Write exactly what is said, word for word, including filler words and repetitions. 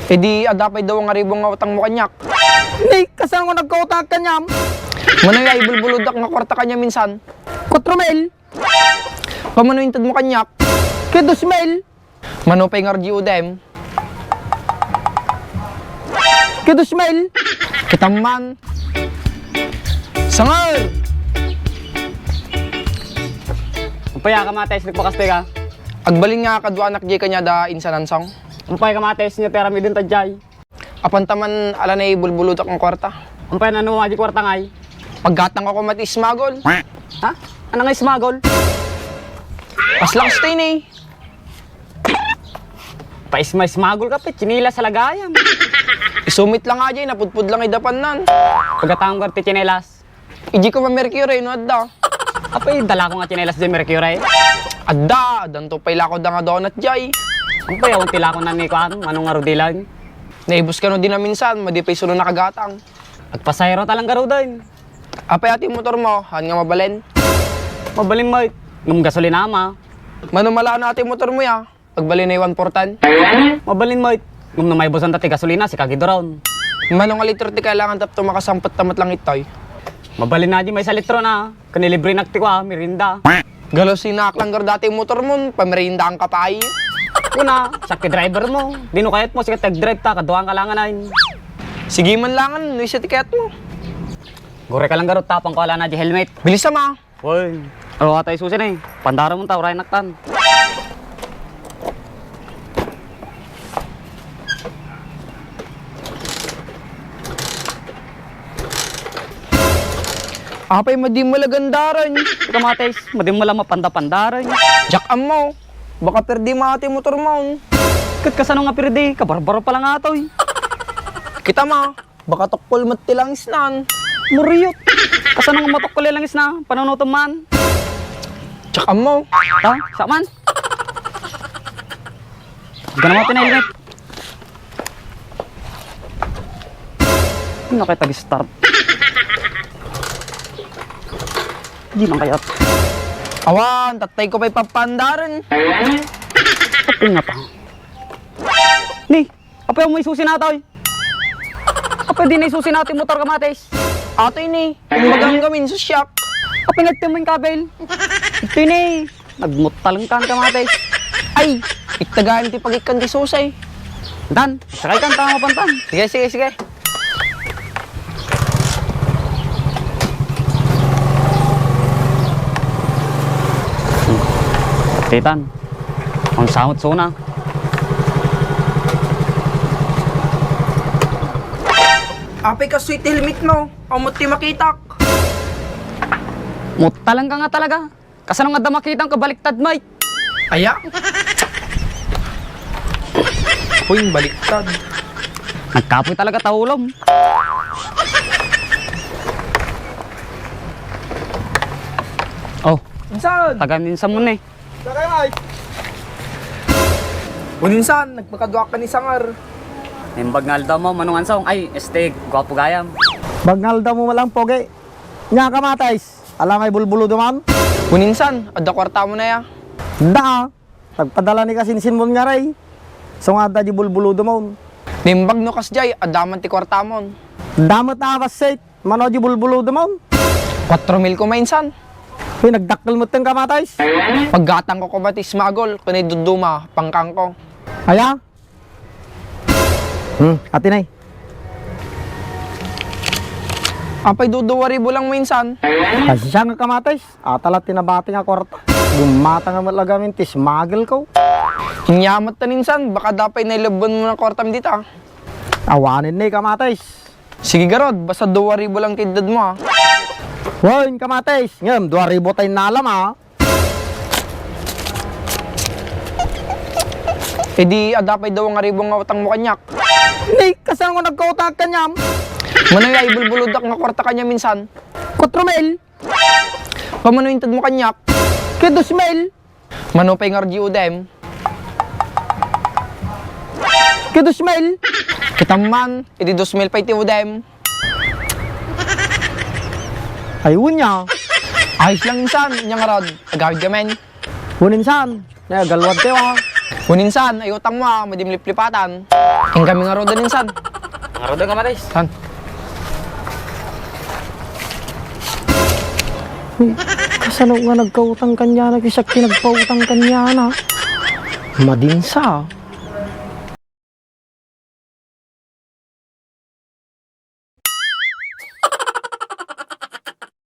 Idi adda pay dua nga ribu nga utangmo kaniak. Ni, kasano nga nagkautang kaniam? Mano ya, ibulbuludak nga kwarta kaniam insan? Kuatro mil. Pamano intedmo kaniak? Kay dos mil. Mano pay nga R G U D M? Kay dos mil. Kita man. Sangar! Umpay a, Kamatis, nagpakastoy ka? Agbalin nga kaduanak di kaniada insan Ansong. Umpay, Kamatis, nga pera mi din tadjay. Apan taman ala na ibulbuludak nga kwarta. Umpay, nano nga di kwarta ngay? Paggatang ko mati smagol. Ha? Ano nga smagol? Pas lang stay ni. Pais may smagol ka, pe, tsinelas sa lagayan. Isumit lang nga di, napudpud lang idapan nan. Paggatang ko ti tsinelas. Iji ko ma-Mercury, no, adda. Apay, dala ko nga tsinelas di Mercury. Adda, adda to pay lako da nga donut jay. Ang payaw, ti lako na ni kuan, manong nga rudilan. Naibus ka no di na minsan, madi pay suno nakagatang. Agpasayro ta lang garuden. Apay ati motor mo, han nga mabalin? Mabalin mo, ngem gasolina ma. Mano malana ati motor mo ya? Agbalin ay one four tan. Mabalin mo, ngem no maibusan ta ti gasolina, sika giduron. Mano nga litro ti kailangan tapto makasampet ta met lang itoy? Mabalin na di may sa litro na, kanilibre nak ti kua, merienda. Gasolina ak lang gar dati motor mo, pamerienda ang kapay. Kuna, siak ti driver mo. Di no kayat mo, sika tag-drive ta, kaduang kalangan ay. Sige man langan, no isa ti kayat mo. Gure ka lang garot tapang ko ala na di helmet. Bilis sama. Hoy, awa tayo susi na eh. Pandara mo ta, uray naktan. Apay, madi mo la gandaran. Kamatis, madi mo la mapanda-pandaran. Jack ammo, baka perdi mo ati motor mo. Ket kasano nga perdi? Kabarbaro pa lang atoy. Kita ma, baka tukkol met ti langisnan. Muriyot. Kasano nga matukkol ti langisna? Panunutom man. Tsak ammo. Ha? Sa man? Di ka naman pinailit. Ano kaya tag-start? Di lang kaya. Awan, tatay ko pa'y papandaran. Apin nga pa. Ni, apay mo isusi natoy? Apay di na isusi natoy motor, Kamatis? Atoy ni, kumbaga ang gamin sa shock. Apay nagtimo yung kabel? Ito ni, nagmutal ka, Kamatis. Ay, itagayan ti pagikkan ti susay. Dan, sakay kan, tama pantan. Sige, sige, sige. Titan, ang samot suna. Apay ka sweet helmet mo, amot ti makitak. Mutalang ka nga talaga. Kasano nga da makita ang kabaliktad, Mike? Aya? Uy, baliktad. Nagkapoy talaga ta ulom. Oh, insan? Taga minsan mo ni. Taga Mike. Uninsan, nagpakaduak ka ni Sangar. Imbag nga aldaw mo, Manong Ansong. Ay, este, gwapo gayam. Bag nga aldaw mo lang, pogi. Nya, Kamatis. Ala nga ibulbulod man? Uninsan, adda kwarta mo na ya? Da, nagpadala ni kasinsin mon nga ray. So nga adda di bulbulod mon. Nimbag no kas jay, adda man ti kwarta mon. Damat na bassit, mano di bulbulod mon? Kuatro mil ko mainsan. Uy, nagdakkel mo teng Kamatis. Paggatang ko ko ba ti smagol, kunay duduma, pangkang ko. Aya? Hmm, ati nay. Apay, duduwa ribu lang mo insan. Ay, siya nga Kamatis. Ata la tinabati nga kwarta. Gumata nga malagamin ti smagel ko. Inyamat ta ninsan, baka dapay nailabban mo na kwartam dita. Awanin ni Kamatis. Sige garod, basta duwa ribu lang ti idded mo, ah. Wen, Kamatis. Ngem, duwa ribu tay nalam, ah. Idi adda pay dua nga ribu nga utang mo kaniak. Ni, kasano nga nagkautang kaniam? Mano ya, ibulbuludak nga kwarta kaniam minsan? Kuatro mil. Pamano inted mo kaniak? Kay dos mil. Mano pay nga R G U D M? Kay dos mil. Kita man, idi dos mil pay ti U D M. Ay, unya. Ayos lang insan, inya ngarud, agawid ka men. Uninsan, nagalwad kayo, ah. Uninsan, ay utang mo, ah, madim liplipatan. Inkami ngaruden insan. Ngaruden ka, Maris. San? Uy, kasano nga nagkautang kaniana, siak ti nagpautang kaniana? Madinsa.